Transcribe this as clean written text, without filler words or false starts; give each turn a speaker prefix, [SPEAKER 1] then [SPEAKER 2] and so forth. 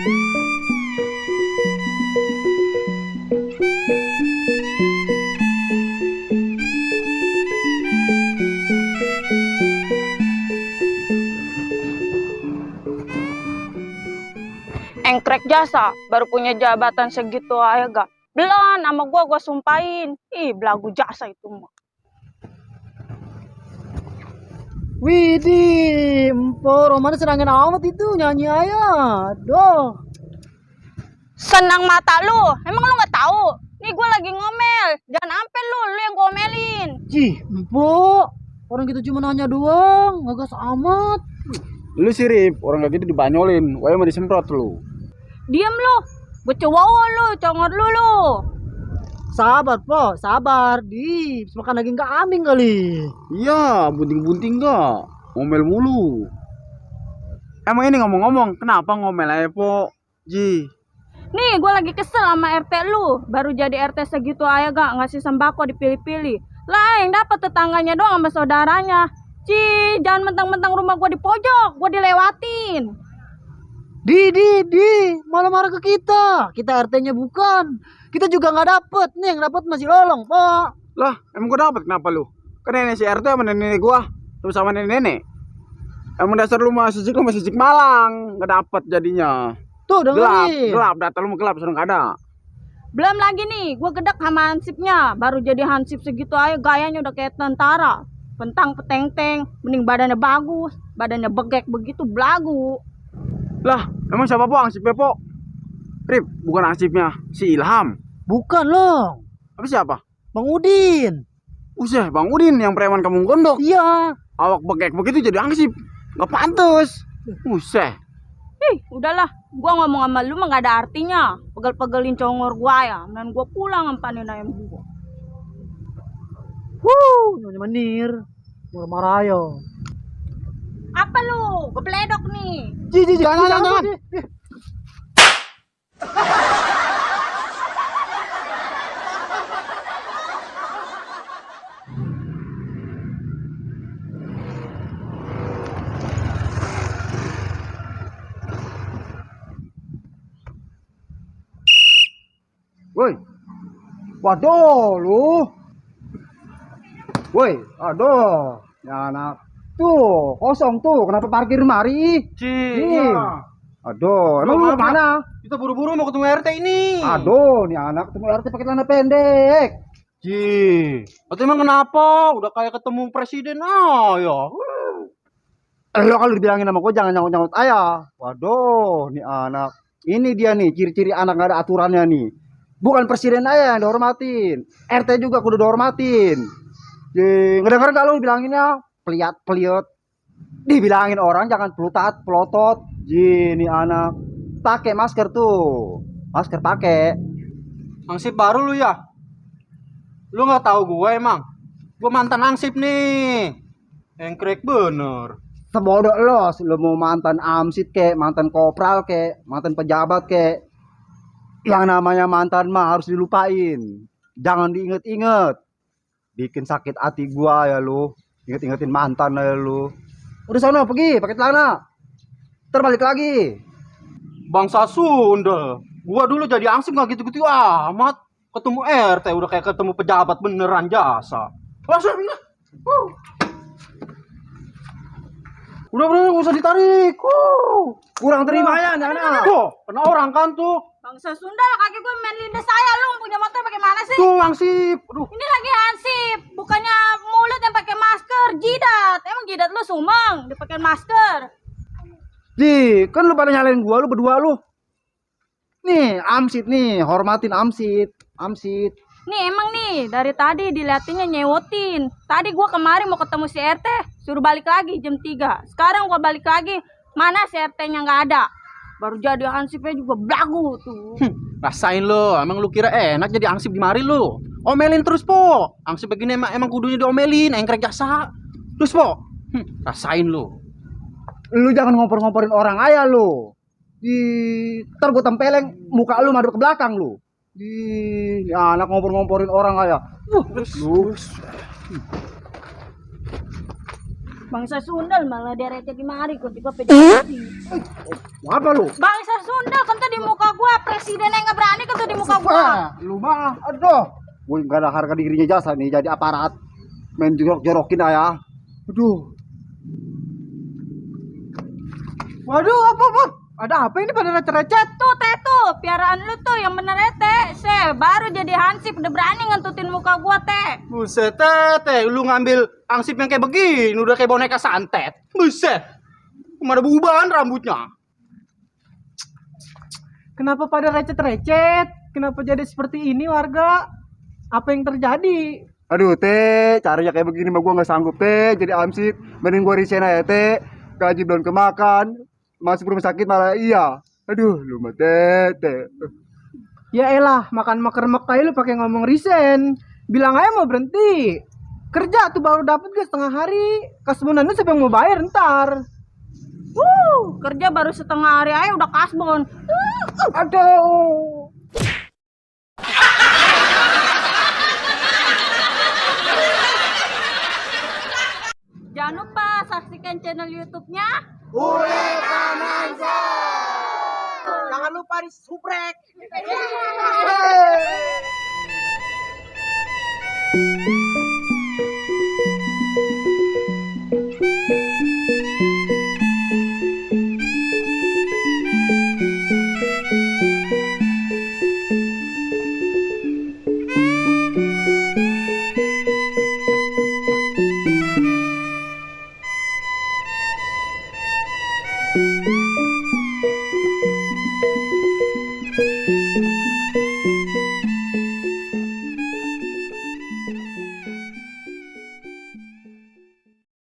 [SPEAKER 1] Engkrek jasa, baru punya jabatan segitu aja gak. Belum, sama gua sumpahin. Ih, belagu jasa itu mah.
[SPEAKER 2] Widih, empo Romana senangin amat itu nyanyi ayah. Doh.
[SPEAKER 1] Senang mata lu, emang lu gak tahu? Nih gua lagi ngomel, jangan ampe lu yang ngomelin.
[SPEAKER 2] Cih, empo. Orang kita cuma nanya doang, ngegas amat.
[SPEAKER 3] Lu sirip, orang kayak gitu dibanyolin, wae mau disemprot lu.
[SPEAKER 1] Diam lu, gue cowok lu, congor lu.
[SPEAKER 2] Sabar, po, sabar. Di, makan daging kambing kali.
[SPEAKER 3] Iya, bunting-bunting gak? Ngomel mulu. Emang ini ngomong-ngomong, kenapa ngomel aja, Po? Ji.
[SPEAKER 1] Nih, gue lagi kesel sama RT lu. Baru jadi RT segitu aja gak ngasih sembako dipilih-pilih. Lah, yang dapat tetangganya doang sama saudaranya. Jangan mentang-mentang rumah gue di pojok, gue dilewatin.
[SPEAKER 2] Di, malah marah ke kita. Kita RT-nya bukan. Kita juga nggak dapet. Nih yang dapet masih lolong, Pak.
[SPEAKER 3] Lah, emang gua dapet kenapa lu? Kan nenek si RT sama nenek gua, terus sama nenek-nenek. Emang dasar lu masih sijik Malang, nggak dapet jadinya.
[SPEAKER 2] Tuh, dengerin.
[SPEAKER 3] Gelap, data lu mau gelap, sudah nggak ada.
[SPEAKER 1] Belum lagi nih, gue gedek sama hansipnya. Baru jadi hansip segitu aja gayanya udah kayak tentara. Pentang peteng-teng, mending badannya bagus, badannya begek begitu belagu.
[SPEAKER 3] Lah, emang siapa Po angsipnya, Po? Rip, bukan angsipnya, si Ilham.
[SPEAKER 2] Bukan loh.
[SPEAKER 3] Apa siapa?
[SPEAKER 2] Bang Udin.
[SPEAKER 3] Usah, Bang Udin yang preman kampung Gondok.
[SPEAKER 2] Iya.
[SPEAKER 3] Awak begek begitu jadi angsip. Nggak pantes. Usah.
[SPEAKER 1] Udahlah, gua ngomong sama lu mah gak ada artinya. Pegel-pegelin congor gua ya, dan gua pulang empanin ayam gua.
[SPEAKER 2] Nyonya menir. Marah-marah yo.
[SPEAKER 1] Apa lu? Gua peledok nih.
[SPEAKER 3] Jangan. Woi. Waduh, lu. Woi, aduh. Ya anak. Tuh, kosong tuh. Kenapa parkir mari?
[SPEAKER 4] Iya.
[SPEAKER 3] Aduh, emang lu mana?
[SPEAKER 4] Kita buru-buru mau ketemu RT ini.
[SPEAKER 3] Aduh, nih anak ketemu RT pakai celana pendek.
[SPEAKER 4] Atau emang kenapa? Udah kayak ketemu presiden ya.
[SPEAKER 3] Lo kalau dibilangin sama gue jangan nyangkut-nyangkut ayah. Waduh, nih anak. Ini dia nih ciri-ciri anak gak ada aturannya nih. Bukan presiden aja yang dihormatin. RT juga kudu dihormatin. Ngedenger gak lu dibilanginnya? Peliat. Dibilangin orang jangan pelotot. Nih anak. Pakai masker tuh. Masker pakai.
[SPEAKER 4] Angsip baru lu ya? Lu nggak tahu gue emang? Gue mantan angsip nih. Engkrek bener.
[SPEAKER 3] Sebodoh lo mau mantan amsit kek, mantan kopral kek, mantan pejabat kek. Yang namanya mantan mah harus dilupain. Jangan diinget-inget. Bikin sakit hati gua ya lu. Inget-ingetin mantan ya lu. Udah sana pergi pakai celana. Terbalik lagi.
[SPEAKER 4] Bangsa Sunda. Gua dulu jadi angsip nggak gitu-gitu amat. Ketemu RT udah kayak ketemu pejabat beneran jasa. Langsung Udah nggak usah ditarik.
[SPEAKER 3] Kurang terima ya anak-anak.
[SPEAKER 4] Tuh, kena orang kan tuh.
[SPEAKER 1] Bangsa Sunda lah kaki gue main lindas saya. Lu punya motor pakai mana sih?
[SPEAKER 4] Tuh angsip. Aduh.
[SPEAKER 1] Ini lagi hansip, bukannya mulut yang pakai masker, jidat. Emang jidat lu sumeng dipakai masker?
[SPEAKER 3] Kan lu pada nyalain gua lu berdua lu. Nih, amsit nih, hormatin amsit.
[SPEAKER 1] Nih emang nih dari tadi diliatinnya nyewotin. Tadi gua kemarin mau ketemu si RT, suruh balik lagi jam 3. Sekarang gua balik lagi, mana si RT-nya nggak ada. Baru jadi hansipnya juga belagu tuh.
[SPEAKER 4] Rasain lo, emang lu kira enak jadi angsip di mari lu? Omelin terus Po. Angsip begini emang kudunya diomelin, engkrek jasa. Terus Po. Rasain lu.
[SPEAKER 3] Lu jangan ngompor-ngomporin orang aja lu. Ntar gua tempeleng muka lu madep ke belakang lu. Ya anak ngompor-ngomporin orang aja. Lu.
[SPEAKER 1] Bangsa Sundal malah dia receh di mari kok juga PDIP.
[SPEAKER 3] Apa lu?
[SPEAKER 1] Bangsa Sundal kan tuh di muka gua, presiden yang nggak berani kan tuh di muka gua.
[SPEAKER 3] Lu mah, aduh. Gue gak ada harga dirinya jasa nih jadi aparat. Main jorok-jorokin ayah. Aduh.
[SPEAKER 2] Waduh, apa? Ada apa ini pada recet-recet?
[SPEAKER 1] Tuh teh tuh, piaraan lu tuh yang bener ya teh. Baru jadi hansip udah berani ngentutin muka gua teh.
[SPEAKER 4] Buset, teh, lu ngambil angsip yang kayak begini, udah kayak boneka santet. Buset. Mana bubahan rambutnya.
[SPEAKER 2] Kenapa pada recet-recet? Kenapa jadi seperti ini warga? Apa yang terjadi?
[SPEAKER 3] Aduh teh, caranya kayak begini mah gue nggak sanggup teh. Jadi amsit, mending gue resign aja teh. Gaji belum kemakan, masuk rumah sakit malah iya. Aduh, lu mah teh.
[SPEAKER 2] Ya elah, makan maker-mek aja lu pakai ngomong resign. Bilang aja mau berhenti. Kerja tuh baru dapat ke setengah hari. Kasbonan lu siapa yang mau bayar ntar?
[SPEAKER 1] Kerja baru setengah hari aja udah kasbon.
[SPEAKER 2] Aduh.
[SPEAKER 1] Jangan lupa saksikan channel YouTube-nya.
[SPEAKER 2] Jangan lupa di subrek.
[SPEAKER 1] Yeay.